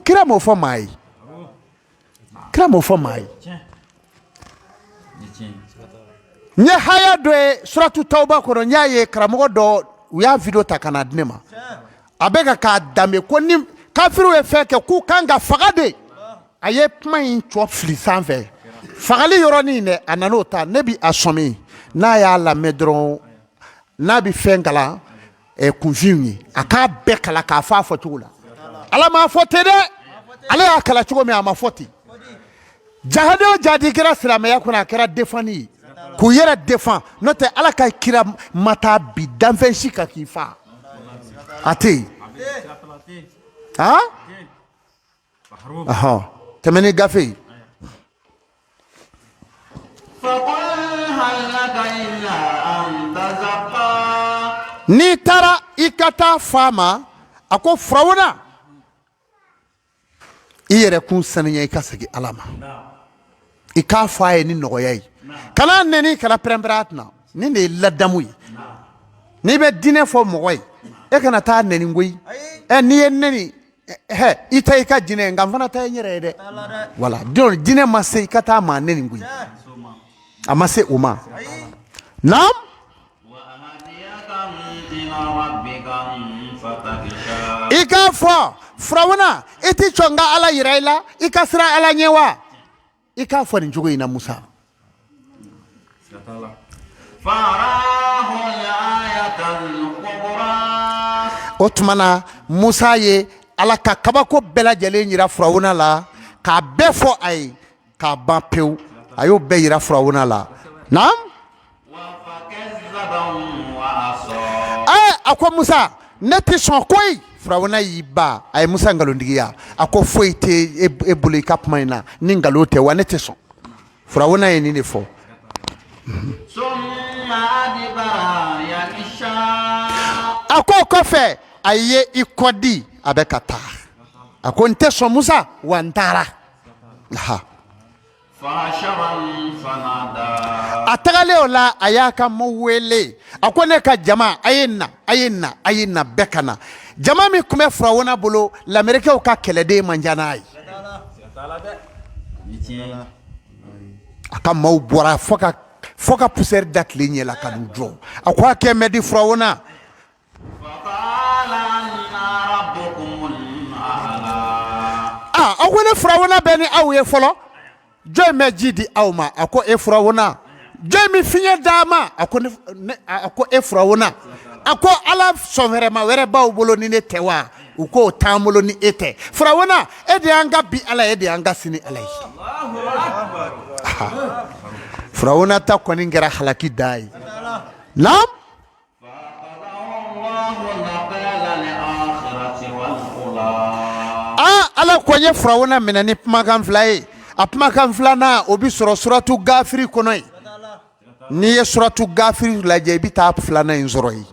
Kira m'o fɔ maa ye, kira m'o fɔ maa ye. N ye haya dɔ ye suratu tawba kɔnɔ, n y'a ye karamɔgɔ dɔ, u y'a video ta ka na di ne ma. A bɛ ka k'a danbe ko ni kafiriw ye fɛn kɛ, k'u kan ka faga de. A ye kuma in cɔ fili sanfɛ, fagali yɔrɔnin dɛ, a nan'o ta. Ne bi a sɔmi n'a y'a lamɛn dɔrɔn, n'a bɛ fɛn kalan kunfinw ye, a k'a bɛɛ kalan k'a fɔ a fɔcogo la. Ala m'a fɔ ten dɛ, ale y'a kalan cogo min, a ma fɔ ten. Jahadi o jahadi kɛra silamɛya kɔnɔ, a kɛra defanni ye, k'u yɛrɛ defan. N'o tɛ, Ala ka kira ma taa bi danfɛn si kan k'i fa, a tɛ yen. Han, ɔhɔn, tɛmɛ ni gafe ye. N'i taara, i ka taa f'a ma, a ko Firawuna, i yɛrɛ kun saniya, i ka segin Ala ma. I k'a fɔ a ye ni nɔgɔya ye, kana nɛni, kana pɛrɛnpɛrɛn a kunna. Nin de ye ladamu ye. N'i bɛ diinɛ fɔ mɔgɔ ye, e kana taa nɛni koyi. Ɛ, n'i ye nɛni, hɛ, i ta i ka diinɛ ye, nka n fana ta ye n yɛrɛ ye dɛ. Voilà, donc diinɛ ma se i ka taa maa nɛni koyi, a ma se o ma. Naam. I k'a fɔ Firawuna, i tɛ sɔn n ka Ala yira i la, i ka siran Ala ɲɛ wa? I k'a fɔ nin cogo in na, Musa. O tuma na, Musa ye Ala ka kabako bɛɛ lajɛlen yira Firawuna la, k'a bɛɛ fɔ a ye k'a ban pewu. A y'o bɛɛ yira Firawuna la. Naam. A ko Musa, ne tɛ sɔn koyi. Firawuna y'i ban, a ye Musa nkalontigiya. A ko foyi tɛ e bolo i ka kuma in na ni nkalon tɛ wa, ne tɛ sɔn. Firawuna ye nin de fɔ. A ko o kɔfɛ, a ye i kɔ di, a bɛ ka taa. A ko n tɛ sɔn Musa, wa n taara. A tagalen o la, a y'a ka maaw wele. A ko ne ka jama, a ye na, a ye na, a ye na, bɛɛ ka na. Jama min tun bɛ Firawuna bolo, lamɛrikɛw ka kɛlɛden man ca n'a ye. A ka maaw bɔra fo ka poussière da tile ɲɛ la ka n'u jɔ. A ko a kɛ mɛ di Firawuna. Aw ko ne Firawuna bɛ ni aw ye fɔlɔ, jɔn bɛ ji di aw ma? A ko e Firawuna, jɔn bɛ fiɲɛ d'a ma? A ko a ko e Firawuna, a ko ala sɔnfɛrɛma wɛrɛ b'aw bolo ni ne tɛ wa? U k'o t'an bolo ni e tɛ. Firawuna, e de y'an ka bi Ala ye, e de y'an ka sini Ala ye. Firawuna ta kɔni kɛra halaki dan ye. Naam. Aa, Ala ko n ye Firawuna minɛ ni kumakan fila ye. A kumakan filanan, o bɛ sɔrɔ suratu Gafiri kɔnɔ yen. N'i ye suratu Gafiri lajɛ, i bɛ taa filanan in sɔrɔ yen.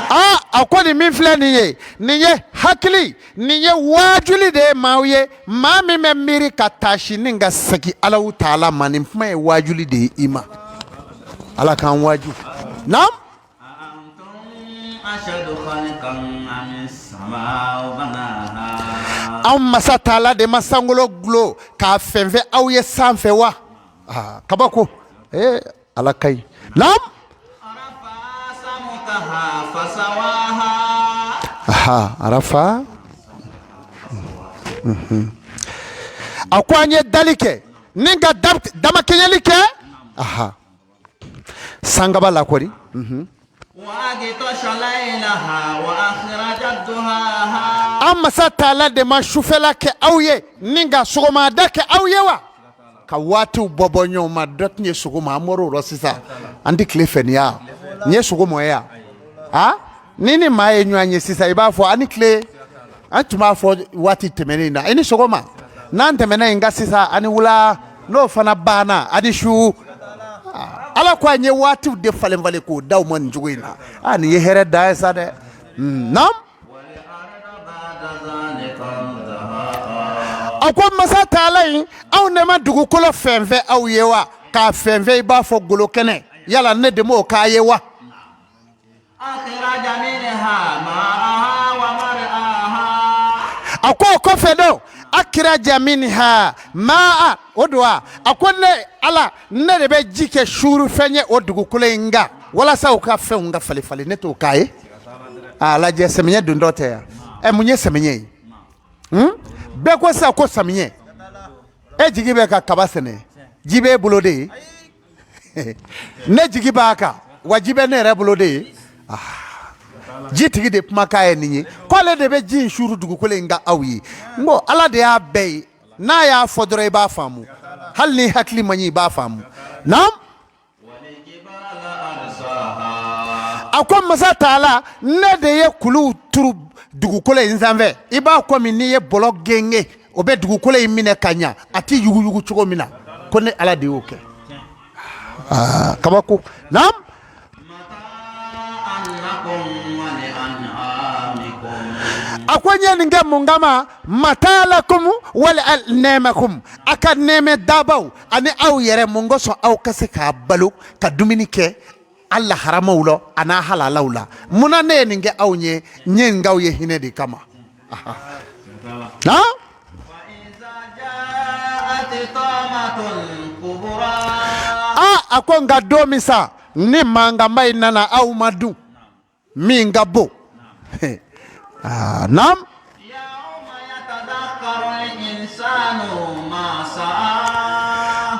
Aa, a ko nin min filɛ nin ye, nin ye hakili, nin ye waajuli de ye maaw ye. Maa min bɛ miiri ka taasi ni ka segin Alahu taala ma, nin kuma ye waajuli de ye i ma. Ala k'an waaju. Naam. Anw masa taala de ma sankolo gulo k'a fɛnfɛn aw ye sanfɛ wa? Aa, kabako, ee, Ala ka ɲi. Naam. Aha, arafa. A ko an ye dali kɛ ni ka damakɛɲɛli kɛ. Aha, sankaba la kɔri. An masa taala de ma sufɛla kɛ aw ye ni ka sɔgɔmada kɛ aw ye wa ka waatiw bɔ bɔ ɲɔgɔn ma. Dɔ tun ye sɔgɔma, an bɔr'o rɔ sisan, an tɛ tile fɛ nin ya nin ye sɔgɔma ye yan. A ni maa ye ɲɔgɔn ye sisan, i b'a fɔ a ni tile. An tun b'a fɔ waati tɛmɛnen na, i ni sɔgɔma. N'an tɛmɛna yen ka sisan, a ni wula. N'o fana banna, a ni su. Ala ko an ye waatiw de falen falen k'o d'aw ma nin cogo in na. A nin ye hɛrɛ dan ye sa dɛ. Naam. A ko masa taala in, anw de ma dugukolo fɛnfɛn aw ye wa k'a fɛnfɛn i b'a fɔ golo kɛnɛ. Yala ne de m'o k'a ye wa? A ko o kɔfɛ don, akhraja minha maa, o don wa. A ko ne ala, ne de bɛ ji kɛ suurufɛn ye o dugukolo in kan walasa u ka fɛnw ka falen falen. Ne t'o k'a ye. A lajɛ, samiɲɛ don dɔ tɛ yan. Ɛ, mun ye samiɲɛ ye? Bɛɛ ko sisan ko samiɲɛ. E jigi bɛ ka kaba sɛnɛ, ji b'e bolo de ye. Ne jigi b'a kan wa, ji bɛ ne yɛrɛ bolo de ye. Ah, ji tigi de kumakan ye nin ye, k'ale de bɛ ji in suuru dugukolo in kan aw ye. N ko ala de y'a bɛɛ ye. N'a y'a fɔ dɔrɔn, i b'a faamu. Hali ni hakili man ɲi, i b'a faamu. Naam. A ko masa taala, ne de ye kuluw turu dugukolo in sanfɛ. I b'a komi n'i ye bɔlɔ genge, o bɛ dugukolo in minɛ ka ɲa, a tɛ yuguyugu cogo min na. Ko ne ala de y'o kɛ. Aa, kabako. Naam. A ko n ye nin kɛ mun kama? Mataa lakum wali an'amikum, a ka nɛɛmɛ dabaw ani aw yɛrɛ. Mun kosɔn? Aw ka se k'a balo ka dumuni kɛ a la haramaw la a n'a halalaw la. Mun na ne ye nin kɛ aw ye? N ye nin k'aw ye hinɛ de kama. Aa, a ko nka don min sa ni mankanba in nana aw ma dun min ka bon. Naam.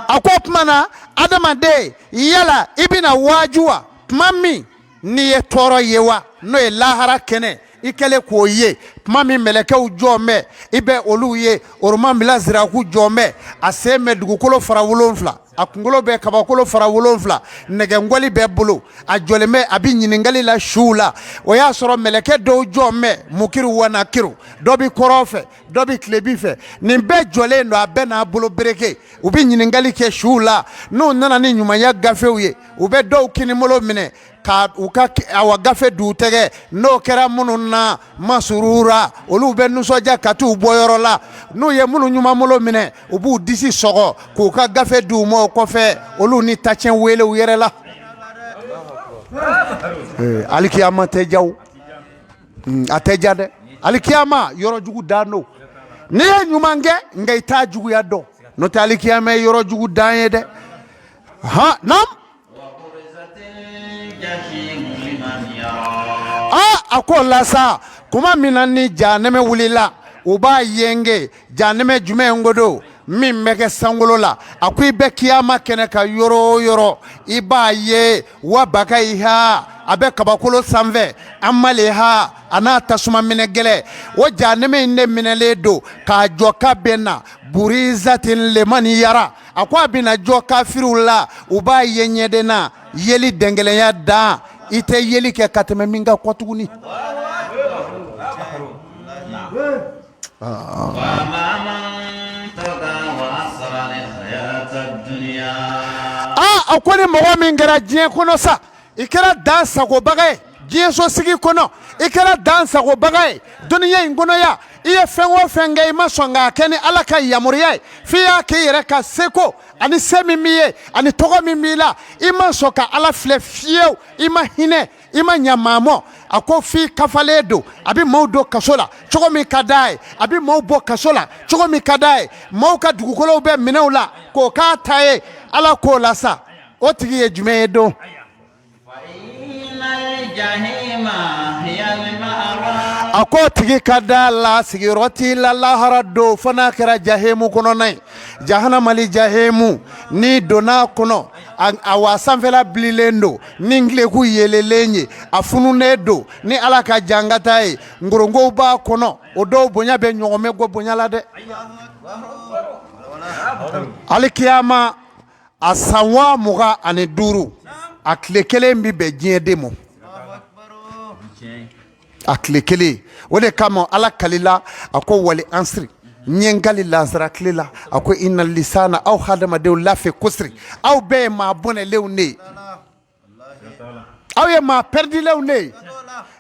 A ko o tuma na, adamaden, yala i bɛna waaju wa tuma min n'i ye tɔɔrɔ ye wa, n'o ye lahara kɛnɛ i kɛlen k'o ye tuma min, mɛlɛkɛw jɔn bɛ, i bɛ olu ye oroman bila ziraku jɔn bɛ, a sen bɛ dugukolo fara 7, a kunkolo bɛ kabakolo fara 7, nɛgɛngɔli bɛ bolo, a jɔlen bɛ, a bɛ ɲininkali la suw la. O y'a sɔrɔ mɛlɛkɛ dɔw jɔn bɛ, mukiru wa nakiru, dɔ bɛ kɔrɔn fɛ, dɔ bɛ tilebi fɛ. Nin bɛɛ jɔlen don, a bɛɛ n'a bolo bereke, u bɛ ɲininkali kɛ suw la. N'u nana ni ɲumanya gafew ye, u bɛ dɔw kinibolo minɛ ka u ka awa gafe d'u tɛgɛ. N'o kɛra minnu na masurura, olu bɛ nisɔndiya ka t'u bɔyɔrɔ la. N'u ye minnu ɲumanbolo minɛ, u b'u disi sɔgɔ k'u ka gafe d'u ma. O kɔfɛ, olu ni tacɛn wele u yɛrɛ la. Alikiyama tɛ ja, a tɛ ja dɛ. Alikiyama yɔrɔ jugu dan don. N'i ye ɲuman kɛ, nka i t'a juguya dɔn, n'o tɛ alikiyama ye yɔrɔ jugu dan ye dɛ. Ha, naam. Aa, a ko la sa, kuma min na ni janɛmɛ wulila, u b'a yenge. Janɛmɛ jumɛn ko don min bɛ kɛ sankolo la? A ko i bɛ kiyama kɛnɛ kan yɔrɔ o yɔrɔ, i b'a ye wa bakayiha, a bɛ kabakolo sanfɛ, amaliha, a n'a tasuma minɛ gɛlɛ. O janɛmɛ in de minɛlen don k'a jɔ k'a bɛ na burizatin lemani yara. A ko a bɛna jɔ kafiriw la, u b'a ye ɲɛden na, yeli dɛngɛlɛnya dan, i tɛ yeli kɛ ka tɛmɛ min kan kɔ tuguni. Aa, a ko ni mɔgɔ min kɛra diɲɛ kɔnɔ sa, i kɛra dan sagobaga ye diɲɛso sigi kɔnɔ, i kɛra dan sagobaga ye duniya in kɔnɔ yan, i ye fɛn o fɛn kɛ, i ma sɔn k'a kɛ ni ala ka yamaruya ye, f'i y'a kɛ i yɛrɛ ka seko ani se min b'i ye ani tɔgɔ min b'i la, i ma sɔn ka ala filɛ fiyewu, i ma hinɛ, i ma ɲa maa mɔ. A ko f'i kafalen don, a bɛ maaw don kaso la cogo min ka d'a ye, a bɛ maaw bɔ kaso la cogo min ka d'a ye, maaw ka dugukolow bɛ minɛ u la k'o k'a ta ye. Ala k'o la sa, o tigi ye jumɛn ye don? A ko tigi ka da la sigiyɔrɔ t'i la lahara don fo n'a kɛra jahimu kɔnɔna ye jahanamali jahimu n'i donna a kɔnɔ a wa sanfɛla bililen don ni ngileku yeelelen ye a fununen don ni ala ka jangata ye nkoronkow b'a kɔnɔ o dɔw bonya bɛ ɲɔgɔmɛ bɔ bonya la dɛ alikiyama a san 25,000 a tile kelen bɛ bɛn diɲɛ de ma a tile kelen o de kama ala kalila a ko wali ansiri n ye n kali lansara tile la a ko inna lisana aw hadamadenw lafi kusiri aw bɛɛ ye maa bɔnɛlenw de ye aw ye maa pɛridilenw de ye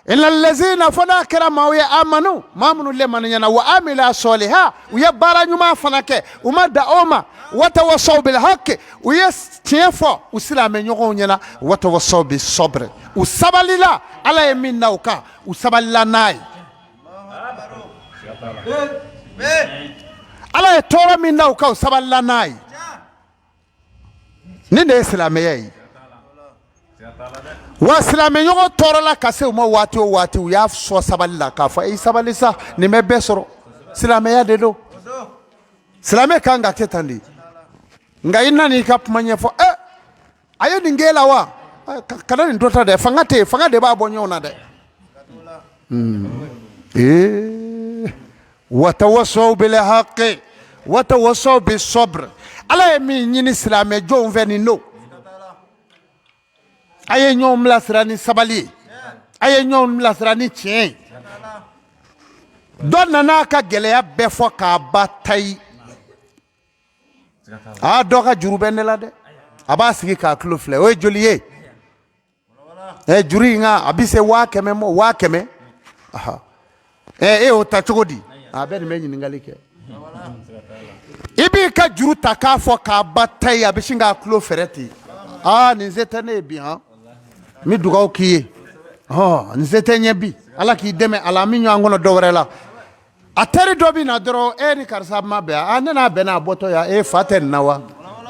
illa lazina fo n'a kɛra maaw ye amanu maa minnu lemaniyana wa amila sɔliha u ye baara ɲuman fana kɛ u ma da o ma watawasaw bil haqi u ye tiɲɛ fɔ u silamɛ ɲɔgɔnw ɲɛna watawasaw bi sɔbiri u sabalila ala ye min da u kan u sabalila n'a ye ala ye tɔɔrɔ min da u kan u sabalila n'a ye nin de ye silamɛya ye wa silamɛɲɔgɔn tɔɔrɔla ka se u ma waati o waati u y'a sɔn sabali la k'a fɔ i sabali sa nin bɛ bɛɛ sɔrɔ silamɛya de don silamɛ kan ka kɛ tan de nka i nana i ka kuma ɲɛfɔ ɛ a ye nin k'e la wa kana nin dɔ ta dɛ fanga tɛ yen fanga de b'a bɔ ɲɔgɔn na dɛ ee watawasaw bil haqi watawasaw bi sabr ala ye min ɲini silamɛ jɔnw fɛ nin don a ye ɲɔgɔn bilasira ni sabali ye a ye ɲɔgɔn bilasira ni tiɲɛ ye dɔ nana a ka gɛlɛya bɛɛ fɔ k'a ba tayi aa dɔ ka juru bɛ ne la dɛ a b'a sigi k'a tulo filɛ o ye joli ye ɛ juru in ka a bɛ se 100,000 ma 100,000 ɛ e y'o ta cogo di a bɛ nin bɛ ɲininkali kɛ i b'i ka juru ta k'a fɔ k'a ba ta ye a bɛ sin k'a tulo fɛrɛ ten aa nin se tɛ ne ye bi han n bɛ dugawu k'i ye hɔn nin se tɛ n ye bi ala k'i dɛmɛ a la an bɛ ɲɔgɔn kɔnɔ dɔ wɛrɛ la a teri dɔ bɛ na dɔrɔn e ni karisa ma bɛn a ne n'a bɛnna a bɔtɔ yan e fa tɛ nin na wa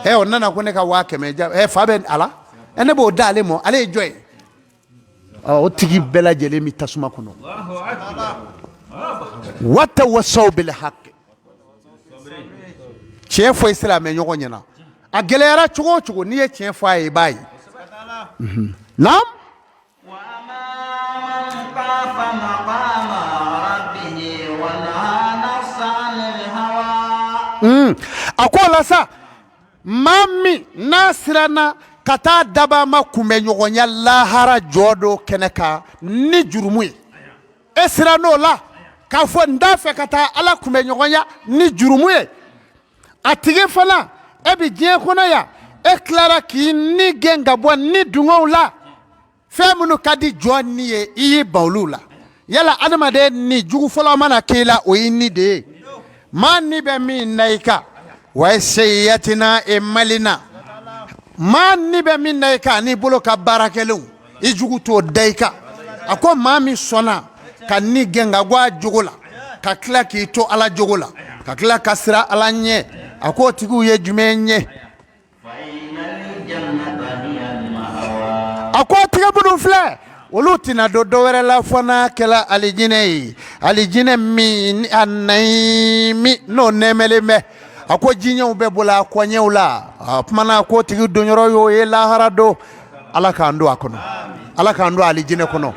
ɛ o nana ko ne ka 100,000 ja ɛ fa bɛ a la ɛ ne b'o d'ale ma ale ye jɔn ye ɔ o tigi bɛɛ lajɛlen bɛ tasuma kɔnɔ watawasaw bil haqq tiɲɛ fɔ i silamɛ ɲɔgɔn ɲɛna a gɛlɛyara cogo o cogo n'i ye tiɲɛ fɔ a ye i b'a ye naam A ko o la sa maa min n'a siranna ka taa dabaa ma kunbɛn ɲɔgɔnya lahara jɔ don kɛnɛ kan ni jurumu ye e sirann'o la k'a fɔ n t'a fɛ ka taa ala kunbɛn ɲɔgɔnya ni jurumu ye a tigi fana e bɛ diɲɛ kɔnɔ yan e tilara k'i ni gɛn ka bɔ ni dungɔw la fɛn minnu ka di jɔn ni ye i y'i ban olu la yala adamaden ni jugu fɔlɔ mana k'i la o y'i ni de ye maa ni bɛ min na i kan wa seyiyatina e malina maa ni bɛ min na i kan n'i bolo ka baara kɛlenw i jugu t'o da i kan a ko maa min sɔnna ka ni gɛn ka bɔ a jogo la ka tila k'i to ala jogo la ka tila ka siran ala ɲɛ a k'o tigiw ye jumɛn ye a ko tigi minnu filɛ olu tɛna don dɔ wɛrɛ la fo n'a kɛra alijinɛ ye alijinɛ min a nayimi n'o nɛɛmɛlen bɛ a ko jiɲɛw bɛ bɔla a kɔɲɛw la a kumana k'o tigi donyɔrɔ y'o ye lahara don ala k'an don a kɔnɔ ala k'an don alijinɛ kɔnɔ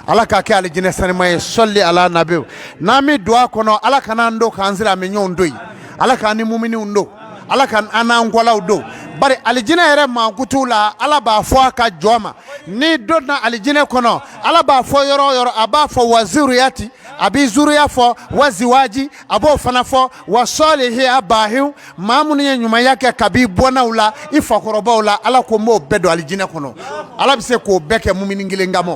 ala k'a kɛ alijinɛ sanima ye sɔli ala nabi n'an bɛ don a kɔnɔ ala kana an don k'an silamɛ ɲɔgɔn to yen ala k'an ni muminiw don ala ka an n'an kɔlaw don bari alijinɛ yɛrɛ mankutu la ala b'a fɔ a ka jɔn ma n'i donna alijinɛ kɔnɔ ala b'a fɔ yɔrɔ o yɔrɔ a b'a fɔ wa zuruyati a bɛ zuruya fɔ wa ziwaji a b'o fana fɔ wa sɔlihi abahiw maa minnu ye ɲumanya kɛ kabi bɔnnaw la i fakɔrɔbaw la ala ko n b'o bɛɛ don alijinɛ kɔnɔ ala bɛ se k'o bɛɛ kɛ mumini kelen kama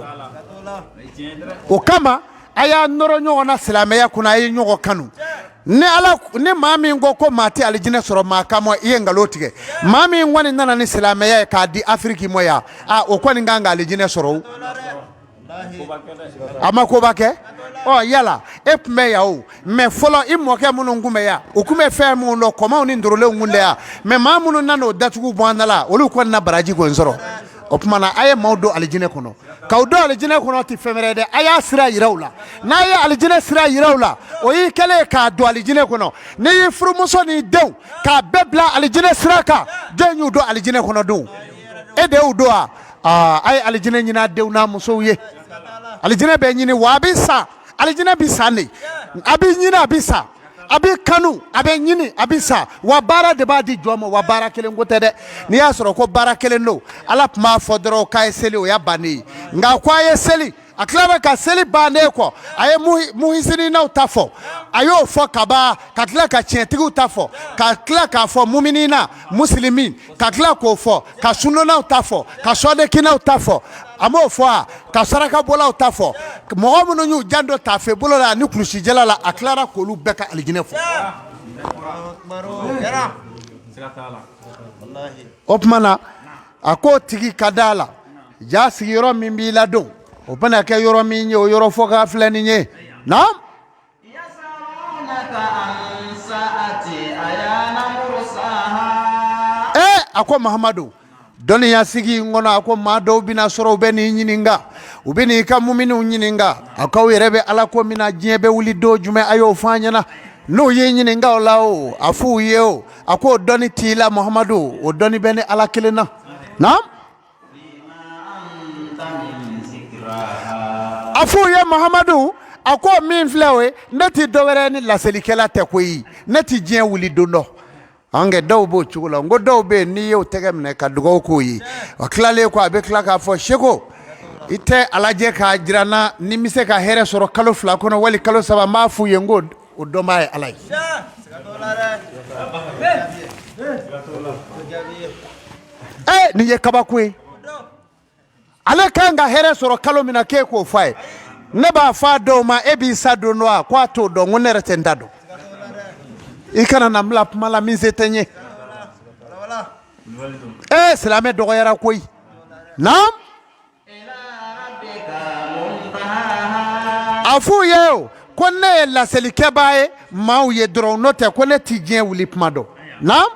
o kama a y'a nɔrɔ ɲɔgɔn na silamɛya kunna a ye ɲɔgɔn kanu ni ala ni maa min ko ko maa tɛ alijinɛ sɔrɔ maa kama i ye nkalon tigɛ maa min kɔni nana ni silamɛya ye k'a di afiriki ma yan a o kɔni kan ka alijinɛ sɔrɔ o a ma koba kɛ ɔ yala e tun bɛ yan o mɛ fɔlɔ i mɔkɛ minnu tun bɛ yan u tun bɛ fɛn minnu dɔn kɔmaw ni ndorolenw tun tɛ yan mɛ maa minnu nana o datugu bɔ an da la olu kɔni na baraji kɔni sɔrɔ. O tuma na a ye maaw don alijinɛ kɔnɔ. K'aw don alijinɛ kɔnɔ tɛ fɛn wɛrɛ ye dɛ, a y'a sira yira u la. N'a ye alijinɛ sira yira u la, o y'i kɛlen ye k'a don alijinɛ kɔnɔ. N'i y'i furumuso n'i denw k'a bɛɛ bila alijinɛ sira kan, jɔn y'u don alijinɛ kɔnɔ dun? E de y'u don wa? Aa, a ye alijinɛ ɲini a denw n'a musow ye. Alijinɛ bɛ ɲini wa a bɛ san. Alijinɛ bɛ san de, a bɛ ɲini, a bɛ san, a bɛ kanu, a bɛ ɲini, a bɛ san. Wa baara de b'a di jɔn ma, wa baara kelen ko tɛ dɛ. N'i y'a sɔrɔ ko baara kelen don, Ala tun b'a fɔ dɔrɔn k'a ye seli, o y'a bannen ye. Nka ko a ye seli, a tilara ka seli bannen kɔ, a ye muhisininaw ta fɔ, a y'o fɔ ka ban, ka tila ka tiɲɛtigiw ta fɔ, ka tila k'a fɔ muminina musilimin, ka tila k'o fɔ, ka sundonnaw ta fɔ, ka sɔdekinaw ta fɔ, a m'o fɔ a ka sarakabɔlaw ta fɔ, mɔgɔ minnu y'u janto taafe bolo la ani kulusijala la, a tilara k'olu bɛɛ ka alijinɛ fɔ. O tuma na a k'o tigi ka da la, ja sigiyɔrɔ min b'i ladon, o bɛna kɛ yɔrɔ min ye, o yɔrɔ fɔ ka filɛ nin ye na. A ko Mahamadu, dɔnniya sigi in kɔnɔ, a ko maa dɔw bɛna sɔrɔ, u bɛ n'i ɲininka, u bɛ n'i ka muminiw ɲininka, a k'aw yɛrɛ bɛ Ala ko min na, diɲɛ bɛ wuli don jumɛn, a y'o fɔ an ɲɛna. N'u y'i ɲininka o la, o a f'u ye, o a k'o dɔnni t'i la Mahamadu, o dɔnni bɛ ne Ala kelen na. Naam, a f'u ye Mahamadu, a ko min filɛ o ye, ne tɛ dɔwɛrɛ ni laselikɛla tɛ koyi, ne tɛ diɲɛ wuli don dɔn. An kɛ dɔw b'o cogo la, n ko dɔw bɛ yen, n'i y'o tɛgɛ minɛ ka dugawu k'o ye, a tilalen kɔ, a bɛ tila k'a fɔ seko i tɛ a lajɛ k'a jira n na ni n bɛ se ka hɛrɛ sɔrɔ kalo 2 kɔnɔ wali kalo 3. N b'a f'u ye n ko o dɔnbaa ye Ala ye. Nin ye kabako ye. Ale kan ka hɛrɛ sɔrɔ kalo min na, k'e k'o fɔ a ye. Ne b'a fɔ a dɔw ma, e b'i sa don dɔn wa? Ko a t'o dɔn. N ko ne yɛrɛ tɛ n ta dɔn. I kana na n bila kuma la min se tɛ n ye. Silamɛ dɔgɔyara koyi. Naam, a f'u ye o ko ne ye laselikɛbaa ye maaw ye dɔrɔn, n'o tɛ ko ne ti diɲɛ wuli kuma dɔn. Naam.